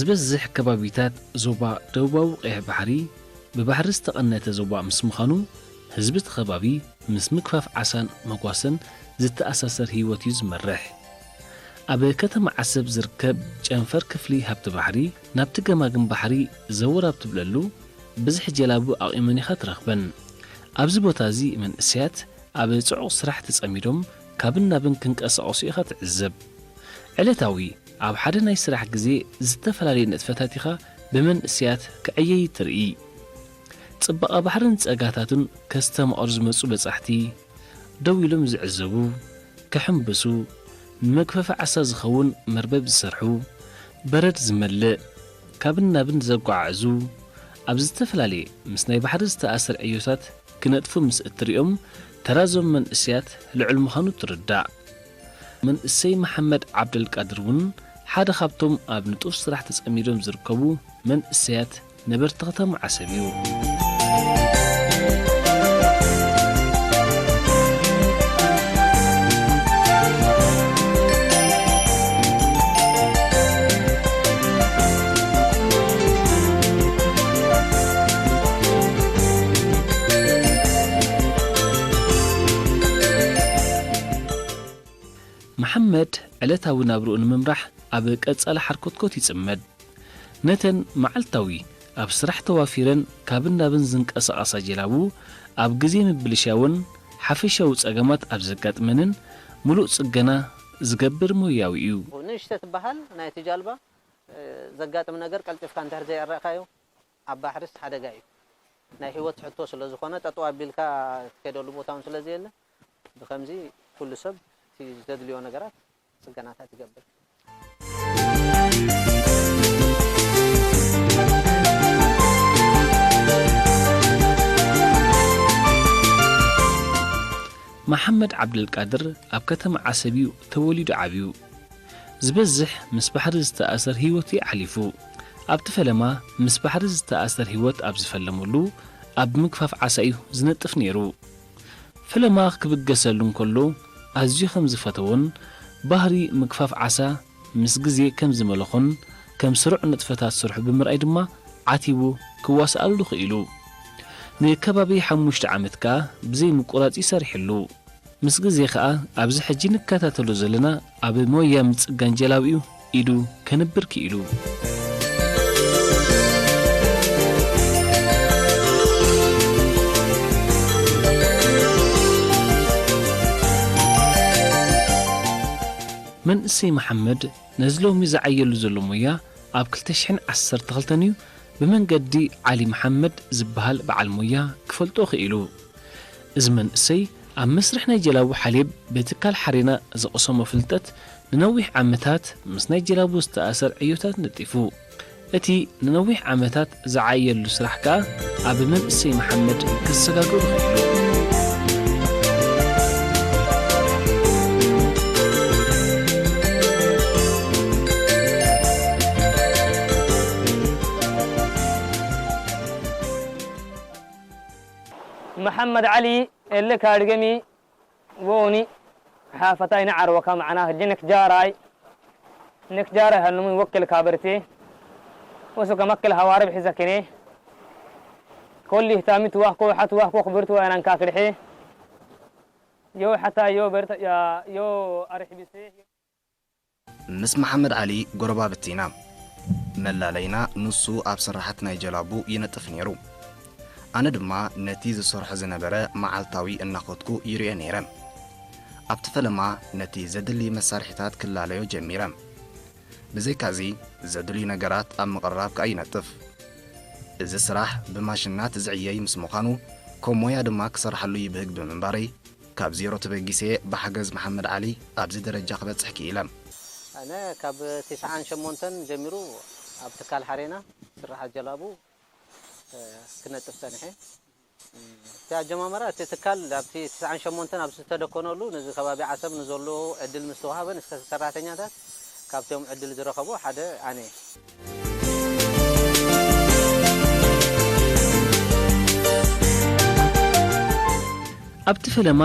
ዝበዝሕ ከባቢታት ዞባ ደቡባዊ ቀይሕ ባሕሪ ብባሕሪ ዝተቐነተ ዞባ ምስ ምዃኑ፣ ህዝቢ እቲ ከባቢ ምስ ምግፋፍ ዓሳን መጓሰን ዝተኣሳሰር ህይወት እዩ ዝመርሕ። ኣብ ከተማ ዓሰብ ዝርከብ ጨንፈር ክፍሊ ሃብቲ ባሕሪ፣ ናብቲ ገማግም ባሕሪ ዘወር ኣብ ትብለሉ፣ ብዝሒ ጀላቡ ኣቑመን ኢኻ ትረኽበን። ኣብዚ ቦታ እዚ መንእሰያት ኣብ ጽዑቕ ስራሕ ተጸሚዶም ካብን ናብን ክንቀሳቐሱ ኢኻ ትዕዘብ። ዕለታዊ ኣብ ሓደ ናይ ስራሕ ግዜ ዝተፈላለየ ንጥፈታት ኢኻ ብመንእሰያት ክዕየዩ ትርኢ። ጽባቐ ባሕርን ጸጋታቱን ከስተማቕሩ ዝመጹ በጻሕቲ፣ ደው ኢሎም ዝዕዘቡ፣ ክሕምብሱ፣ ንመግፈፊ ዓሳ ዝኸውን መርበብ ዝሰርሑ፣ በረድ ዝመልእ፣ ካብን ናብን ዘጓዓዕዙ፣ ኣብ ዝተፈላለየ ምስ ናይ ባሕሪ ዝተኣሰር ዕዮታት ክነጥፉ ምስ እትሪኦም፣ ተራዞም መንእሰያት ልዑል ምዃኑ ትርዳእ። መንእሰይ መሓመድ ዓብደልቃድር እውን ሓደ ካብቶም ኣብ ንጡፍ ስራሕ ተጸሚዶም ዝርከቡ መንእሰያት ነበርቲ ከተማ ዓሰብ እዩ። መሓመድ ዕለታዊ ናብርኡ ንምምራሕ ኣብ ቀጻሊ ሓርኮትኮት ይጽመድ። ነተን መዓልታዊ ኣብ ስራሕ ተዋፊረን ካብን ናብን ዝንቀሳቐሳ ጀላቡ ኣብ ግዜ ምብልሻወን ሓፈሻዊ ጸገማት ኣብ ዘጋጥመንን ምሉእ ጽገና ዝገብር ሞያዊ እዩ። ንእሽተ ትበሃል ናይቲ ጃልባ፣ እ፣ ዘጋጥም ነገር ቀልጢፍካ እንድሕር ዘይኣረእካዮ ኣብ ባሕርስ ሓደጋ እዩ። ናይ ህይወት ሕቶ ስለ ዝኾነ ጠጠው ኣቢልካ ትከደሉ ቦታ እውን ስለ ዘየለ ብከምዚ ኩሉ ሰብ እቲ ዘድልዮ ነገራት ጽገናታት ይገብር። መሓመድ ዓብደልቃድር ኣብ ከተማ ዓሰብ እዩ ተወሊዱ ዓብዩ። ዝበዝሕ ምስ ባሕሪ ዝተኣሰር ህይወቱ እዩ ሓሊፉ። ኣብቲ ፈለማ ምስ ባሕሪ ዝተኣሰር ህይወት ኣብ ዝፈለመሉ ኣብ ምግፋፍ ዓሳ እዩ ዝነጥፍ ነይሩ። ፈለማ ክብገሰሉ እንከሎ ኣዝዩ ከም ዝፈተዎን ባህሪ ምግፋፍ ዓሳ ምስ ግዜ ከም ዝመለኾን ከም ስሩዕ ንጥፈታት ስርሑ ብምርኣይ ድማ ዓቲቡ ክዋስኣሉ ክኢሉ። ንከባቢ ሓሙሽተ ዓመት ከኣ ብዘይ ምቁራጽ እዩ ሰሪሕሉ። ምስ ግዜ ከኣ ኣብዚ ሕጂ ንከታተሎ ዘለና ኣብ ሞያ ምጽጋን ጀላቡ እዩ ኢዱ ከንብር ክኢሉ። መንእሰይ መሓመድ ነዚ ሎሚ ዝዓየሉ ዘሎ ሞያ ኣብ ክልተ ሽሕን ዓሰርተ ክልተን እዩ ብመንገዲ ዓሊ መሓመድ ዝበሃል በዓል ሞያ ክፈልጦ ክኢሉ። እዚ መንእሰይ ኣብ መስርሕ ናይ ጀላቡ ሓሌብ ብትካል ሓሬና ዝቐሰሞ ፍልጠት ንነዊሕ ዓመታት ምስ ናይ ጀላቡ ዝተኣሰር ዕዮታት ነጢፉ። እቲ ንነዊሕ ዓመታት ዝዓየሉ ስራሕ ከኣ ኣብ መንእሰይ መሓመድ ክሰጋገሩ ክኢሉ። መሓመድ ዓሊ እልካ ድገሚ። ቦኒ ሓፈታይ ንዓርወካ መዓና ህጂ ንክጃራይ ንክጃራይ ሃኑሙ ወክል ካበርቲ ወሱ ከመክል ሃዋርብ ሒዘክኔ ኮሊ ህታሚ ትዋህኮ ሓት ዋህኮ ክብርት ወያናንካ ክድሒ ዮ ሓታ ዮ በርተ ያ ዮ ኣርሕቢሴ። ምስ መሓመድ ዓሊ ጎረባብቲ ኢና። መላለይና ንሱ ኣብ ስራሓት ናይ ጀላቡ ይነጥፍ ነይሩ። ኣነ ድማ ነቲ ዝሰርሖ ዝነበረ መዓልታዊ እናኸድኩ ይርእዮ ነይረ። ኣብቲ ፈለማ ነቲ ዘድሊ መሳርሒታት ክላለዮ ጀሚረ። ብዘይካዚ ዘድልዩ ነገራት ኣብ ምቕራብ ከኣ ይነጥፍ። እዚ ስራሕ ብማሽናት ዝዕየይ ምስ ምዃኑ ከም ሞያ ድማ ክሰርሓሉ ይብህግ ብምንባረይ ካብ ዜሮ ተበጊሰ ብሓገዝ መሓመድ ዓሊ ኣብዚ ደረጃ ክበጽሕ ክኢለ። ኣነ ካብ ትስዓን ሸሞንተን ጀሚሩ ኣብ ትካል ሓሬና ስራሓት ጀላቡ ክነጥፍ ጸኒሐ። እቲ ኣጀማምራ እቲ ትካል ኣብቲ ትስዓን ሸሞንተን ኣብ ዝተደኮነሉ ነዚ ከባቢ ዓሰብ ንዘሎ ዕድል ምስ ተዋህበ ንሰራሕተኛታት ካብቶም ዕድል ዝረኸቡ ሓደ ኣነ እየ። ኣብቲ ፈለማ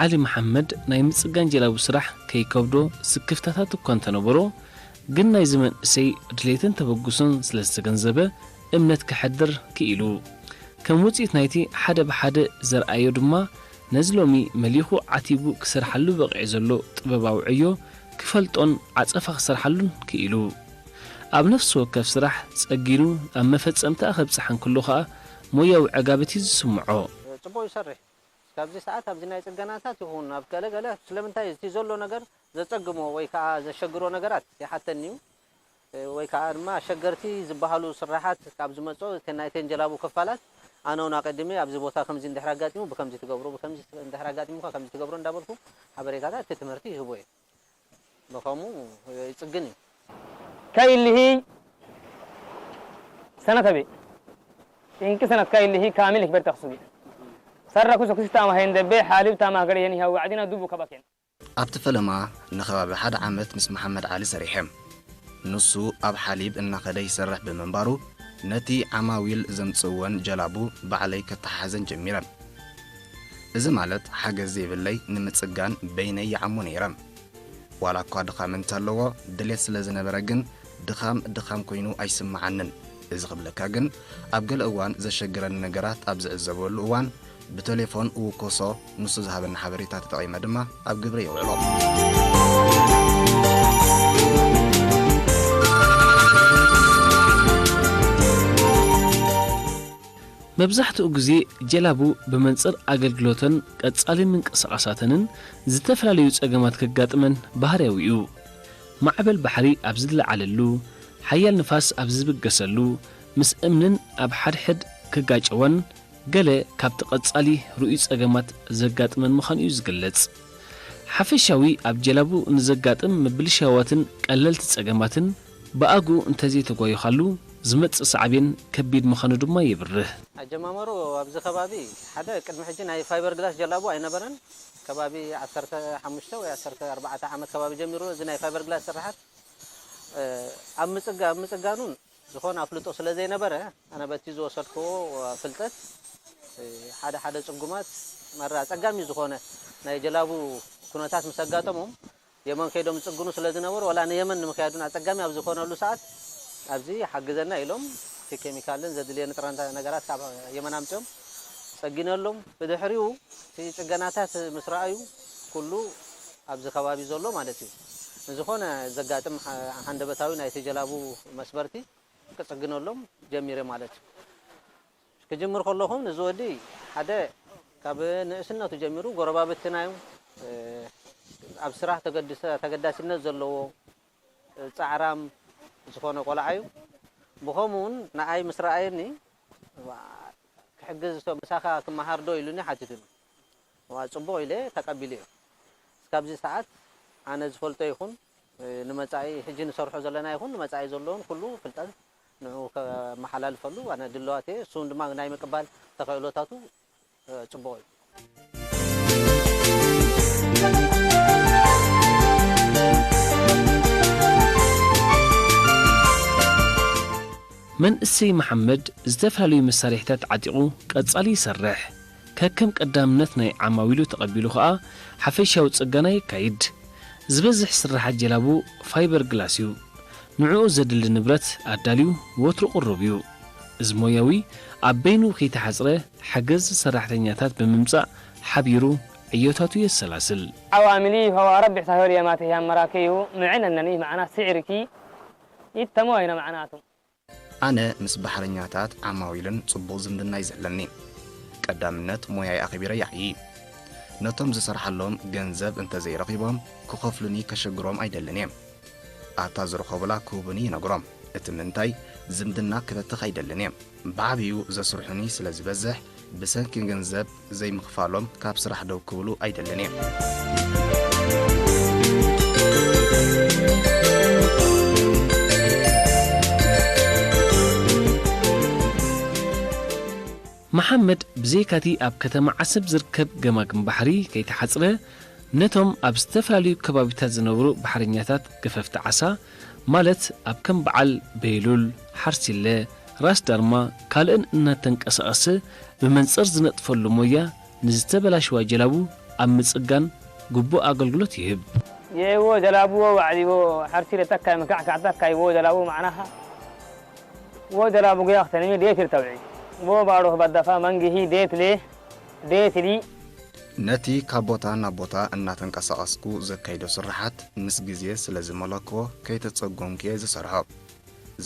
ዓሊ መሓመድ ናይ ምጽጋን ጀላቡ ስራሕ ከይከብዶ ስክፍታታት እኳ እንተነበሮ፣ ግን ናይዚ መንእሰይ ድሌትን ተበግሶን ስለ ዝተገንዘበ እምነት ከሕድር ክኢሉ። ከም ውጽኢት ናይቲ ሓደ ብሓደ ዘርኣዮ ድማ ነዚ ሎሚ መሊኹ ዓቲቡ ክሰርሓሉ በቒዑ ዘሎ ጥበባዊ ዕዮ ክፈልጦን ዓጸፋ ክሰርሓሉን ክኢሉ። ኣብ ነፍሲ ወከፍ ስራሕ ጸጊኑ ኣብ መፈጸምታኣ ከብጽሓ እንከሎ ኸኣ ሞያዊ ዕጋበት እዩ ዝስምዖ። ጽቡቕ ይሰርሕ። እስካብዚ ሰዓት ኣብዚ ናይ ጽገናታት ይኹን ኣብ ገለ ገለ ስለምንታይ እቲ ዘሎ ነገር ዘጸግሞ ወይ ከኣ ዘሸግሮ ነገራት ይሓተኒ እዩ። ወይ ከኣ ድማ ኣሸገርቲ ዝበሃሉ ስራሓት ካብ ዝመጽኦ እተን ናይተን ጀላቡ ክፋላት ኣነ እውን ኣቐዲመ ኣብዚ ቦታ ከምዚ እንድሕር ኣጋጢሙ ብከምዚ ትገብሮ፣ ብከምዚ እንድሕር ኣጋጢሙካ ከምዚ ትገብሮ እንዳበልኩ ሓበሬታታት እቲ ትምህርቲ ይህቦ እየ። ብኸምኡ ይጽግን እዩ። Kayillihi sana tabe inki sanat kayillihi kaamil hikber taksubi sarra kuso kisi tama hende be halib tama gare yeni hawa adina dubu kabaken. ኣብቲ ፈለማ ንከባቢ ሓደ ዓመት ምስ መሓመድ ዓሊ ሰሪሐ። ንሱ ኣብ ሓሊብ እናኸደ ይሰርሕ ብምንባሩ፣ ነቲ ዓማዊል ዘምጽእወን ጀላቡ ባዕለይ ከተሓሕዘን ጀሚረ። እዚ ማለት ሓገዝ ዘይብለይ ንምጽጋን በይነይ ይዓሙ ነይረ። ዋላ እኳ ድኻም እንተለዎ፣ ድሌት ስለ ዝነበረ ግን ድኻም ድኻም ኮይኑ ኣይስምዓንን። እዚ ክብለካ ግን፣ ኣብ ገለ እዋን ዘሸግረኒ ነገራት ኣብ ዝዕዘበሉ እዋን፣ ብተሌፎን እውከሶ፣ ንሱ ዝሃበኒ ሓበሬታ ተጠቒመ ድማ ኣብ ግብሪ የውዕሎ። መብዛሕትኡ ግዜ ጀላቡ ብመንጽር ኣገልግሎተን ቀጻሊ ምንቅስቓሳተንን ዝተፈላለዩ ጸገማት ከጋጥመን ባህርያዊ እዩ። ማዕበል ባሕሪ ኣብ ዝለዓለሉ፣ ሓያል ንፋስ ኣብ ዝብገሰሉ፣ ምስ እምንን ኣብ ሓድሕድ ክጋጨዋን ገለ ካብቲ ቀጻሊ ርኡይ ጸገማት ዘጋጥመን ምዃኑ እዩ ዝግለጽ። ሓፈሻዊ ኣብ ጀላቡ ንዘጋጥም ምብልሻዋትን ቀለልቲ ጸገማትን ብኣግኡ እንተዘይተጓዩኻሉ ዝመጽእ ሳዕቤን ከቢድ ምዃኑ ድማ የብርህ። ኣጀማመሩ ኣብዚ ከባቢ ሓደ ቅድሚ ሕጂ ናይ ፋይበር ግላስ ጀላቡ ኣይነበረን። ከባቢ ዓሰርተ ሓሙሽተ ወይ ዓሰርተ ኣርባዕተ ዓመት ከባቢ ጀሚሩ እዚ ናይ ፋይበር ግላስ ስራሓት ኣብ ምፅጋ ኣብ ምፅጋኑን ዝኾነ ኣፍልጦ ስለ ዘይነበረ ኣነ በቲ ዝወሰድክዎ ፍልጠት ሓደ ሓደ ፅጉማት መራ ኣፀጋሚ ዝኾነ ናይ ጀላቡ ኩነታት ምስ ኣጋጠሞም የመን ከይዶም ዝፅግኑ ስለ ዝነበሩ ዋላ ንየመን ንምክያድ እውን ኣፀጋሚ ኣብ ዝኾነሉ ሰዓት ኣብዚ ሓግዘና ኢሎም እቲ ኬሚካልን ዘድልየ ንጥረ ነገራት ካብ የመን ኣምፅኦም ፀጊነሎም ብድሕሪኡ እቲ ፅገናታት ምስ ረኣዩ ኩሉ ኣብዚ ከባቢ ዘሎ ማለት እዩ ንዝኾነ ዘጋጥም ሃንደበታዊ ናይቲ ጀላቡ መስበርቲ ክፅግነሎም ጀሚረ ማለት እዩ። ክጅምር ከለኹ እዚ ወዲ ሓደ ካብ ንእስነቱ ጀሚሩ ጎረባብትና እዩ ኣብ ስራሕ ተገዳሲነት ዘለዎ ፃዕራም ዝኾነ ቆልዓ እዩ። ብኸምኡ እውን ንኣይ ምስ ረኣየኒ ክሕግዝ ምሳኻ ክመሃር ዶ ኢሉኒ ሓቲቱኒ። እዋ ፅቡቕ ኢለ ተቐቢለዮ። እስካብዚ ሰዓት ኣነ ዝፈልጦ ይኹን ንመፃኢ ሕጂ ንሰርሖ ዘለና ይኹን ንመፃኢ ዘለውን ኩሉ ፍልጠት ንዑ ከመሓላልፈሉ ኣነ ድለዋት እየ። እሱ ድማ ናይ ምቅባል ተኽእሎታቱ ፅቡቕ እዩ። መንእሰይ መሓመድ ዝተፈላለዩ መሳርሒታት ዓጢቑ ቀጻሊ ይሰርሕ። ከከም ቀዳምነት ናይ ዓማዊሉ ተቐቢሉ ኸኣ ሓፈሻዊ ጽገና የካይድ። ዝበዝሕ ስርሓት ጀላቡ ፋይበር ግላስ እዩ። ንዕኡ ዘድሊ ንብረት ኣዳልዩ ወትሩ ቅሩብ እዩ። እዚ ሞያዊ ኣብ በይኑ ከይተሓጽረ ሓገዝ ሰራሕተኛታት ብምምጻእ ሓቢሩ ዕዮታቱ የሰላስል። عواملي هو ربح تهور يا ماته يا مراكيو معنا أنني معنا سعركي يتموينا معناته ኣነ ምስ ባሕረኛታት ዓማዊልን ጽቡቕ ዝምድና እዩ ዘለኒ። ቀዳምነት ሞያይ ኣኽቢረ ይዓዪ። ነቶም ዝሰርሓሎም ገንዘብ እንተዘይረኺቦም ክኸፍሉኒ ከሸግሮም ኣይደልን እየ። ኣታ ዝረኸቡላ ክህቡኒ ይነግሮም። እቲ ምንታይ ዝምድና ክበትኽ ኣይደልን እየ። ብዓብዩ ዘስርሑኒ ስለ ዝበዝሕ ብሰንኪ ገንዘብ ዘይምኽፋሎም ካብ ስራሕ ደው ክብሉ ኣይደልን እየ። መሓመድ ብዘይካቲ ኣብ ከተማ ዓሰብ ዝርከብ ገማግም ባሕሪ ከይተሓጽረ ነቶም ኣብ ዝተፈላለዩ ከባቢታት ዝነብሩ ባሕረኛታት ገፈፍቲ ዓሳ ማለት ኣብ ከም በዓል በይሉል፣ ሓርሲለ፣ ራስ ዳርማ ካልእን እናተንቀሳቐሰ ብመንጽር ዝነጥፈሉ ሞያ ንዝተበላሸዋ ጀላቡ ኣብ ምጽጋን ግቡእ ኣገልግሎት ይህብ። የዎ ጀላቡ ወ ባዕዲ ወ ሓርሲ ለተካይ ምካዕ ካዕተካይ ወ ጀላቡ ማዕናኻ ወ ጀላቡ ገያ ክተንሚ ዴት ይርተብዒ ወ ባዶ ክበደፋ መንግሂ ዴት ሌ ዴት ሊ። ነቲ ካብ ቦታ ናብ ቦታ እናተንቀሳቐስኩ ዘካይዶ ስራሓት ምስ ግዜ ስለ ዝመለክዎ ከይተጸገምኩ እየ ዝሰርሖ።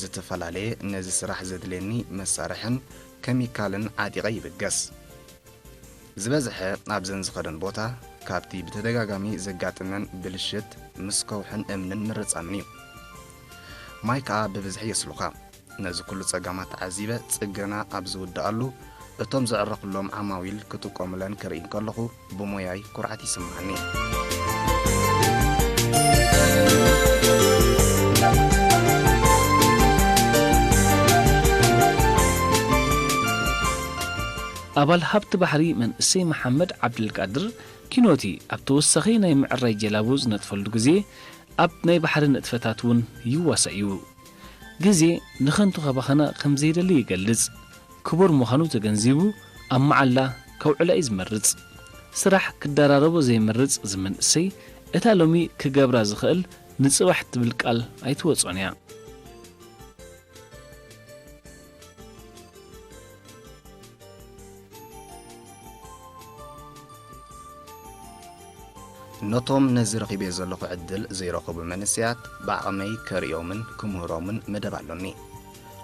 ዝተፈላለየ ነዚ ስራሕ ዘድልየኒ መሳርሕን ከሚካልን ዓጢቐ ይብገስ። ዝበዝሐ ኣብዘን ዝኸደን ቦታ ካብቲ ብተደጋጋሚ ዘጋጥመን ብልሽት ምስ ከውሕን እምንን ምርጻምን እዩ። ማይ ከኣ ብብዝሒ የስሉኻ። ነዚ ኩሉ ጸገማት ተዓዚበ ጽገና ኣብ ዝውድኣሉ እቶም ዘዕረኽሎም ዓማዊል ክጥቀሙለን ክርኢ እንከለኹ ብሞያይ ኩርዓት ይስምዓኒ። ኣባል ሃብቲ ባሕሪ መንእሰይ መሓመድ ዓብድልቃድር ኪኖቲ ኣብ ተወሳኺ ናይ ምዕራይ ጀላቡ ዝነጥፈሉ ግዜ ኣብ ናይ ባሕሪ ንጥፈታት እውን ይዋሳእ እዩ። ግዜ ንኸንቱ ከባኸነ ከም ዘይደሊ ይገልጽ። ክቡር ምዃኑ ተገንዚቡ ኣብ መዓላ ከውዕላ እዩ ዝመርጽ። ስራሕ ክደራረቦ ዘይመርጽ እዚ መንእሰይ እታ ሎሚ ክገብራ ዝኽእል ንጽባሕ ትብል ቃል ኣይትወጾን እያ። ነቶም ነዚ ረኺበዮ ዘለኹ ዕድል ዘይረኸቡ መንእሰያት ብዓቕመይ ከርእዮምን ክምህሮምን መደብ ኣሎኒ።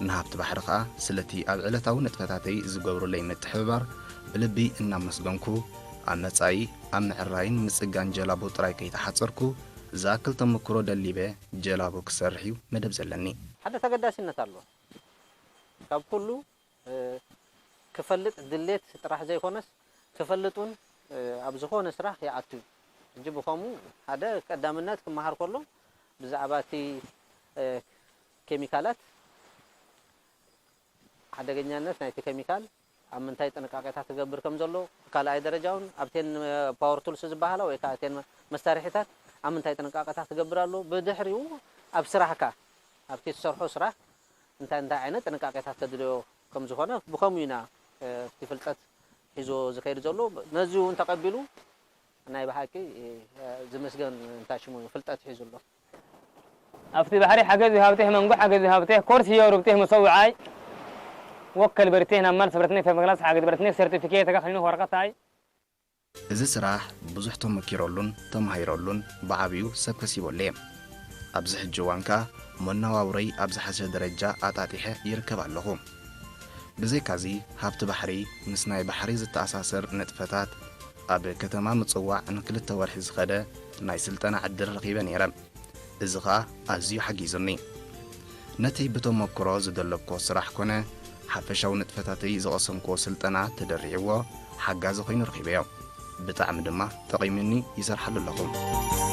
ንሃብቲ ባሕሪ ኸኣ ስለቲ ኣብ ዕለታዊ ንጥፈታተይ ዝገብሩለይ ምትሕብባር ብልቢ እናመስገንኩ ኣብ መጻኢ ኣብ ምዕራይን ምጽጋን ጀላቡ ጥራይ ከይተሓጸርኩ ዝኣክል ተመክሮ ደሊበ ጀላቡ ክሰርሕ እዩ መደብ ዘለኒ። ሓደ ተገዳሲነት ኣለዎ ካብ ኩሉ ክፈልጥ ድሌት ጥራሕ ዘይኮነስ ክፈልጥ እውን ኣብ ዝኾነ ስራሕ ይኣቱ እዩ። ሕጂ ብኸምኡ ሓደ ቀዳምነት ክመሃር ከሎ ብዛዕባ እቲ ኬሚካላት ሓደገኛነት ናይቲ ኬሚካል ኣብ ምንታይ ጥንቃቄታት ክገብር ከም ዘሎ ካልኣይ ደረጃ እውን ኣብቴን ፓወር ቱልስ ዝበሃላ ወይ ከዓ እቴን መሳርሒታት ኣብ ምንታይ ጥንቃቄታት ክገብር ኣሎ ብድሕሪኡ ኣብ ስራሕካ ኣብቲ ትሰርሖ ስራሕ እንታይ እንታይ ዓይነት ጥንቃቄታት ከድልዮ ከም ዝኾነ ብኸምኡ ኢና እቲ ፍልጠት ሒዞ ዝኸይድ ዘሎ ነዚ እውን ተቐቢሉ ናይ ብሓቂ ዝምስገን እንታይ ሽሙ ፍልጠት ሒዙ ኣሎ። ኣብቲ ባሕሪ ሓገዝ ይሃብቴህ መንጎ ሓገዝ ይሃብቴህ ኮርስ ዮሩብቴህ መሰውዓይ ወከል በርቴህ ናብ ማል ሰብረትኔ ተመግላስ ሓገዝ በረትኔ ሰርቲፊኬት ተጋኽኒኑ ወረቀታይ እዚ ስራሕ ብዙሕ ተመኪረሉን ተማሂረሉን ብዓብዩ ሰብ ከሲበሉ እየ። ኣብዚ ሕጂ እዋን ከኣ መነባብሮይ ኣብ ዝሓሸ ደረጃ ኣጣጢሐ ይርከብ ኣለኹ። ብዘይካዚ ሃብቲ ባሕሪ ምስ ናይ ባሕሪ ዝተኣሳሰር ንጥፈታት ኣብ ከተማ ምጽዋዕ ንክልተ ወርሒ ዝኸደ ናይ ስልጠና ዕድል ረኺበ ነይረ። እዚ ኸኣ ኣዝዩ ሓጊዙኒ። ነቲ ብተመክሮ ዝደለብክዎ ስራሕ ኮነ ሓፈሻዊ ንጥፈታተይ ዝቐሰምክዎ ስልጠና ተደሪዕዎ ሓጋዚ ኮይኑ ረኺበዮ። ብጣዕሚ ድማ ጠቒሙኒ ይሰርሓሉ ኣለኹ።